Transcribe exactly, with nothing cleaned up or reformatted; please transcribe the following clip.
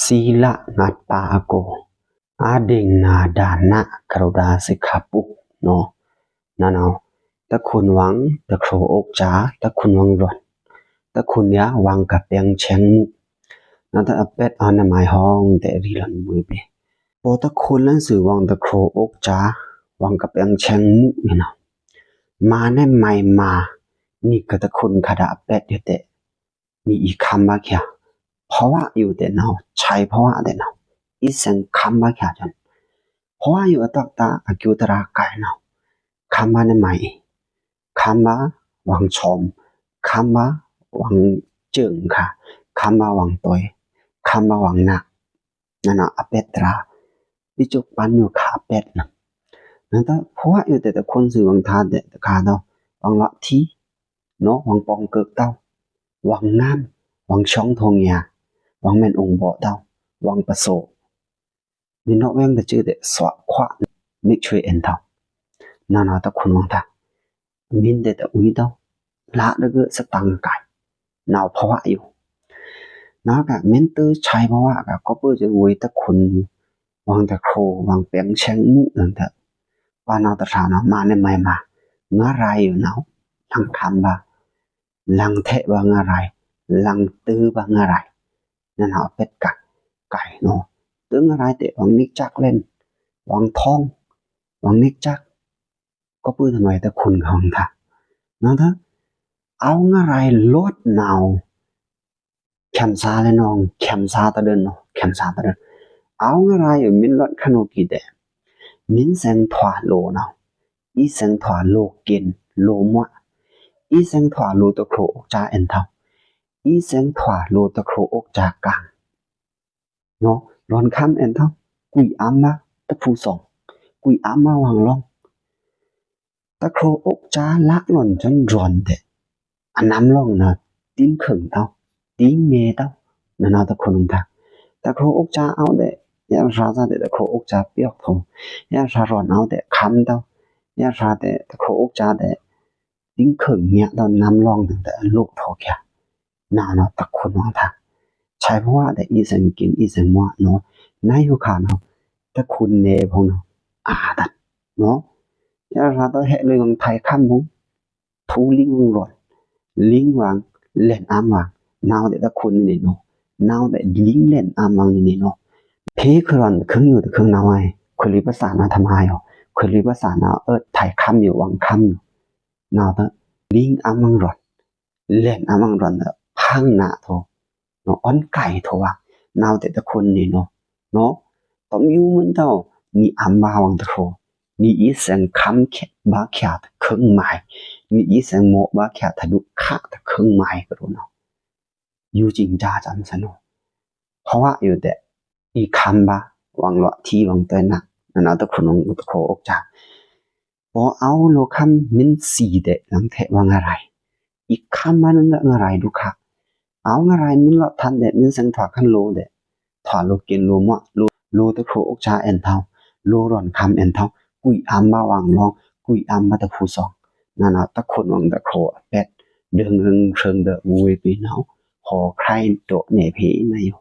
သီလငါးပါးအကို အာဒိဏ္ဏဒါန ကရုဏာ စိက္ခာပုဒ် နော်။ နော်နော် တခွန်ဝံ တခရိုအိုက်စာ တခွန်ဝံလွတ် တခွန်ယဝံကပျံၤဆဲင်မူ နော်။ တအပျဲၢ်အနမဟောင်း တရီလွန်မွေးပေ ပောတခွန်လန်စွိုဝံတခရိုအိုက်စာ ဝံကပျံၤဆဲင်မူ နော်။ မၤနဲမ့ၢ်မၤ နီကတခွန်ခါဒၣ်အပျဲၢ်ယိုတဲ နီအီခမ်းဘၣ်ချာ ဖဝါယိုတဲနော် ဆဲးဖဝါတဲနော် အီစဲင်ခမ်းဘၣ်ချာ ဖဝါယိုအတံတာ်အကျိုးတြးကိုင်နော် ခမ်းဘၣ်နဲမ့ၢ်အီ ခမ်းဘၣ်ဝံဆောင် ခမ်းဘၣ်ဝံကျိုင်ခါ ခမ်းဘၣ်ဝံတွဲ ခမ်းဘၣ်ဝံနး နော်နော် အပျဲၢ်တြး ပီစုပန်ယိုခါအပျဲၢ်နော်။ နော် တဖဝါယိုတဲတခွန်စွိုဝံထါတဲတခါဒီး ဝံလွတ်ထီ နော် ဝံပေါင်ကုတ်တဝ် ဝံငမ်း ဝံဆောင်ထိုင်ယါ ဝံမဲန်အိုင်ဘော်တဝ် ဝံပစိ မီးနော်ဝဲင်တစုတဲ သွက်ခွါ မိတ်ဆွေ အဲၣ်တဝ် နော်နော် တခွန်ဝံထါ မီးတဲတဝီတဝ် လၢတဂၢၢ်သတင်ကိုင် နော် ဖဝါယို နော်က မီးတဲဆဲးဖဝါက ကပုဇွန်ဝေးတခွန် ဝံတခရို ဝံပျံၤဆဲင်မူ နော်တ ပာ်နော်တထါနော် မၤနဲမ့ၢ်မၤ ငရၢႆးယိုနော် လင်ခမ်းဘၣ် လင်ထဲဘၣ်ငရၢႆး လင်တဲဘၣ်ငရၢႆး နော်နော် အပျဲၢ်ကိုင် ကိုင်နော် တဲငရၢႆးတဲ ဝံနံကၠၢၵ်ႈလဲၣ် ဝံထောင် ဝံနံကၠၢၵ်ႈ ကပုတမံၤတခွန်ခါဝံထါ နော်တ အဝ်ငရၢႆးလွတ်နော် ခဲမ်သႃလဲၣ်နော် ခဲမ်သႃတဒိုၣ်နော် ခဲမ်သႃတဒိုၣ် အဝ်ငရၢႆးယိုမီးလွတ်ခါနော်ကီးတဲ မီးစဲင်ထွာလိုနော် အီစဲင်ထွာလိုကင် လိုမွဲ အီစဲင်ထွာလိုတခရိုအိုက်စာ အဲၣ်တဝ် အီစဲင်ထွာလိုတခရိုအိုက်စာကိုင် နော် လွန်ခမ်း အဲၣ်တဝ် ကွီအမ်းဘၣ်တဖုသွင် ကွီအမ်းဘၣ်ဝံလောင်း တခရိုအိုက်စာလၢလွန်စွန်ရွန်တဲ အနမ်းလောင်းနော် တိန်ခိုင်တဝ် တိန်မေတဝ် နော်နော် တခွန်ဝံထါ တခရိုအိုက်စာအဝ်တဲ ယဲသြႃႇသႃတဲ တခရိုအိုက်စာပျွဲၵ်ႉထိုင် ယဲသြႃႇရွန်အဝ်တဲ ခမ်းတဝ် ယဲသြႃႇတဲ တခရိုအိုက်စာတဲ တိန်ခိုင်ညါတဝ် နမ်းလောင်းတဲ အလိုထိုင်ခါ နော်နော် တခွန်ဝံထါ ဆဲးဖဝါတဲ အီစဲင်ကင် အီစဲင်မွဲနော် နယိုခါနော် တခွန်နဲဖုံနော် အါတတ်နော် ယဲသြႃႇတဝ် ဟဲလွေဝံထၢႆခမ်းဖုံ ထူလိင်းဝံလွတ် လိင်းဝံ လဲၣ်အမ်းဝံ နော်တဲ တခွန်နီနီနော် နော်တဲ လိင်းလဲၣ်အမ်းဝံနီနီနော် ဖေးခွိုရွန်တခိုင်ယိုတခိုင်နော်ဝဲ ခွိုလွေပသၢ်နော် ထမယို ခွိုလွေပသၢ်နော် အၢ ထၢႆခမ်းယို ဝံခမ်းယို နော်တဲ လိင်းအမ်းဝံလွတ် လဲၣ်အမ်းဝံလွတ် ဖန်းနထိုင် နော် အွန်ကိုင်ထိုင်ဝံ နော်တဲ တခွန်နီနီနော် နော် တမယိုမုၼ်တဝ် နီအမ်းဘၣ်ဝံတခရို နီအီစဲင်ခမ်းဘၣ်ချာတခိုင်မံၤ နီအီစဲင်မော့ဘၣ်ချာတဒုခါတခိုင်မံၤကရူနော် ယိုကဵင်ၸါစမ်းသနော် ဖဝါယိုတဲ အီခမ်းဘၣ် ဝံလွတ်ထီ ဝံတွဲနး နော်နော် တခွန်ဝံတခရိုအိုက်စာ ပောအဝ်လိုခမ်းမီးသီတဲ လင်ထဲဘၣ်ငရၢႆး အီခမ်းဘၣ်နငရၢႆးဒုခါ အဝ်ငရၢႆးမီးလွတ်ထၢန်တဲ မီးစဲင်ထွာခမ်းလိုတဲ ထွာလိုကင် လိုမွဲ လိုတခရိုအိုက်စာ အဲၣ်တဝ် လိုလွန်ခမ်း အဲၣ်တဝ် ကွီအမ်းဘၣ်ဝံလောင်း ကွီအမ်းဘၣ်တဖုသွင် နော်နော် တခွန်ဝံတခရိုအပျဲၢ် ဒိုင်ရင်ရင်ဒီးဝေးပေနော် ဟော်ခရိုင်တိုနဲဖေးနယို